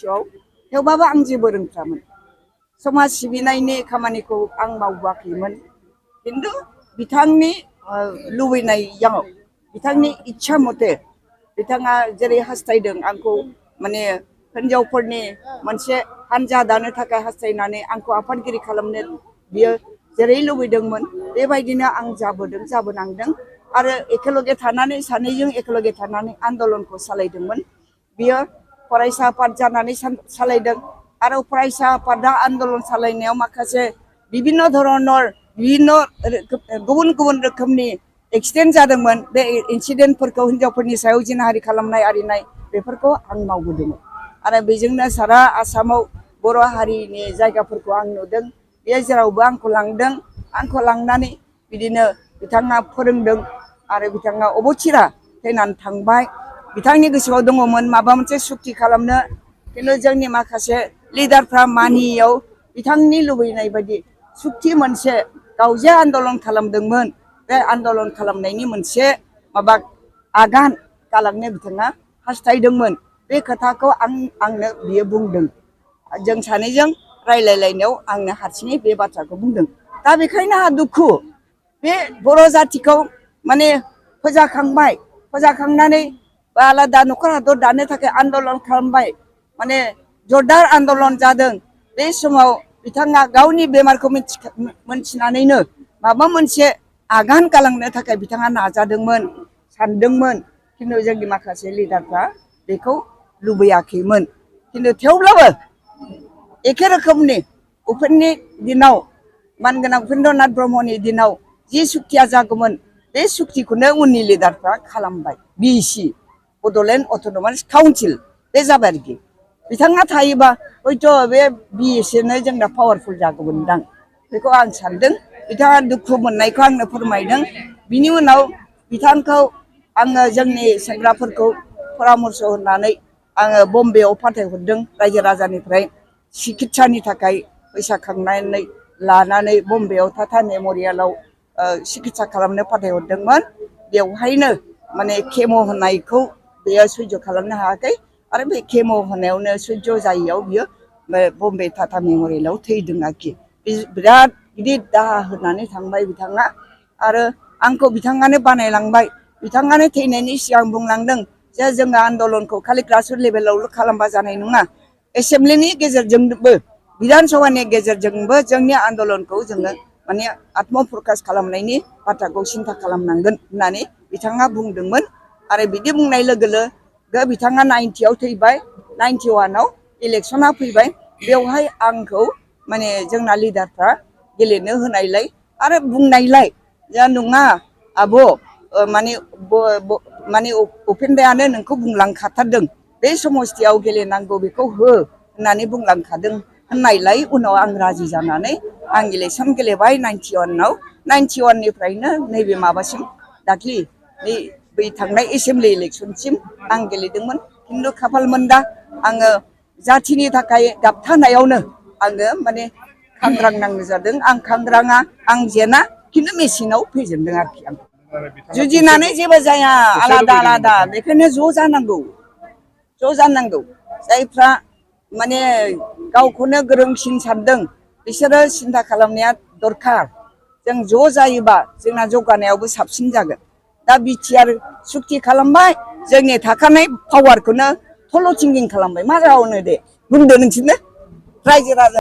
खाथियाव थेवबाबो आं जेबो रोंथ्रामोन समाज सिबिनायनि खामानिखौ आं मावबोआखैमोन खिन्थु बिथांनि लुबैनायाव बिथांनि इच्छा मथे बिथाङा जेरै हास्थायदों आंखौ माने हिनजावफोरनि मोनसे हानजा दानो थाखाय हास्थायनानै आंखौ आफादगिरि खालामनो बियो जेरै लुबैदोंमोन बेबायदिनो आं जाबोनांदों आरो एखेलगे थानानै सानैजों एखेलगे थानानै आन्दलनखौ सालायदोंमोन बियो फरायसा आफाद जानानै सालायदों आरो फरायसा आफादा आन्दलन सालायनायाव माखासे बिभिन्न धरनर गुबुन गुबुन रोखोमनि एक्सिडेन्ट जादोंमोन बे इन्सिडेन्टफोरखौ हिनजावफोरनि सायाव जिनाहारि खालामनाय आरिनाय बेफोरखौ आं मावबोदोंमोन आरो बेजोंनो सारा आसामाव बर' हारिनि जायगाफोरखौ आं नुदों बे जेरावबो आंखौ लांदों आंखौ लांनानै बिदिनो बिथाङा फोरोंदों आरो बिथाङा अबथिरा थैनानै थांबाय बिथांनि गोसोआव दङमोन माबा मोनसे सुक्ति खालामनो खिन्थु जोंनि माखासे लिडारफ्रा मानियैयाव बिथांनि लुबैनाय बायदि सुक्ति मोनसे गाव जे आन्दलन खालामदोंमोन बे आन्दलन खालामनायनि मोनसे माबा आगान गालांनो बिथाङा हास्थायदोंमोन बे खोथाखौ आंनो बियो बुंदों जों सानैजों रायलायलायनायाव आंनो हारसिङै बे बाथ्राखौ बुंदों दा बेखायनो आंहा दुखु बे बर' जातिखौ माने फोजाखांनानै बा आलादा न'खर हादर दानो थाखाय आन्दलन खालामबाय माने जरदार आन्दलन जादों बे समाव बिथाङा गावनि बेमारखौ मोनथिनानैनो माबा मोनसे आगान गालांनो थाखाय बिथाङा नाजादोंमोन सानदोंमोन खिन्थु जोंनि माखासे लिडारफ्रा बेखौ लुबैयाखैमोन खिन्थु थेवब्लाबो एखे रोखोमनि उपेन्द्रनि दिनाव मानगोनां उपेन्द्रनाथ ब्रह्मनि दिनाव जि सुक्तिया जागौमोन बे सुक्तिखौनो उननि लिडारफ्रा खालामबाय बिसि बड'लेण्ड अट'नमास काउन्सिल बे जाबाय आरोखि बिथाङा थायोबा हयथ' बे बिएसएनो जोंना पावारफुल जागौमोनदां बेखौ आं सानदों बिथाङा दुखु मोननायखौ आंनो फोरमायदों बिनि उनाव बिथांखौ आङो जोंनि सेंग्राफोरखौ परामर्स होनानै आङो बम्बेआव फाथायहरदों रायजो राजानिफ्राय सिकित्सानि थाखाय फैसा खांनानै लानानै बम्बेआव टाटा मेमरियेलाव सिकित्सा खालामनो फाथायहरदोंमोन बेवहायनो माने केम' होनायखौ बेयो सैज' खालामनो हायाखै आरो बे केम' होनायावनो सैज' जायैयाव बियो बम्बे टाटा मेमरियेलाव थैदों आरोखि बिराद गिदिर दाहा होनानै थांबाय बिथाङा आरो आंखौ बिथाङानो बानायलांबाय बिथाङानो थैनायनि सिगां बुंलांदों जे जोङो आन्दलनखौ खालि ग्रासरुट लेभेलावल' खालामबा जानाय नङा एसेम्ब्लिनि गेजेरजोंबो बिधान सभानि गेजेरजोंबो जोंनि आन्दलनखौ जोङो माने आत्म प्रकास खालामनायनि बाथ्राखौ सिन्था खालामनांगोन होननानै बिथाङा बुंदोंमोन आरो बिदि बुंनाय लोगो लोगो बिथाङा 90आव थैबाय 91आव इलेक्सना फैबाय बेवहाय आंखौ माने जोंना लिडारफ्रा गेलेनो होनायलाय आरो बुंनायलाय जा नङा आब' माने उपेन्द्रयानो नोंखौ बुंलांखाथारदों बे समस्थियाव गेलेनांगौ बेखौ हो होननानै बुंलांखादों होननायलाय उनाव आं राजि जानानै आं इलेक्सन गेलेबाय 91आव 91निफ्रायनो नैबे माबासिम दाख्लि बै थांनाय एसेम्ब्लि इलेक्सनसिम आं गेलेदोंमोन खिन्थु खाफाल मोनदा आङो जाथिनि थाखाय गाबथानायावनो आङो माने खांग्रां नांनो जादों आं खांग्राङा आं जेना खिन्थु मेसिनाव फेजेनदों आरोखि आं जुजिनानै जेबो जाया आलादा आलादा बेखायनो ज' जानांगौ जायफ्रा माने गावखौनो गोरोंसिन सानदों बिसोरो सिन्था खालामनाया दरखार जों ज' जायोबा जोंना जौगानायावबो साबसिन जागोन दा बिटिआर सुक्ति खालामबाय जोंनि थाखानाय पावारखौनो थल' थिंगिं खालामबाय मा जाबावनो दे बुंदो नोंसोरनो रायजो राजा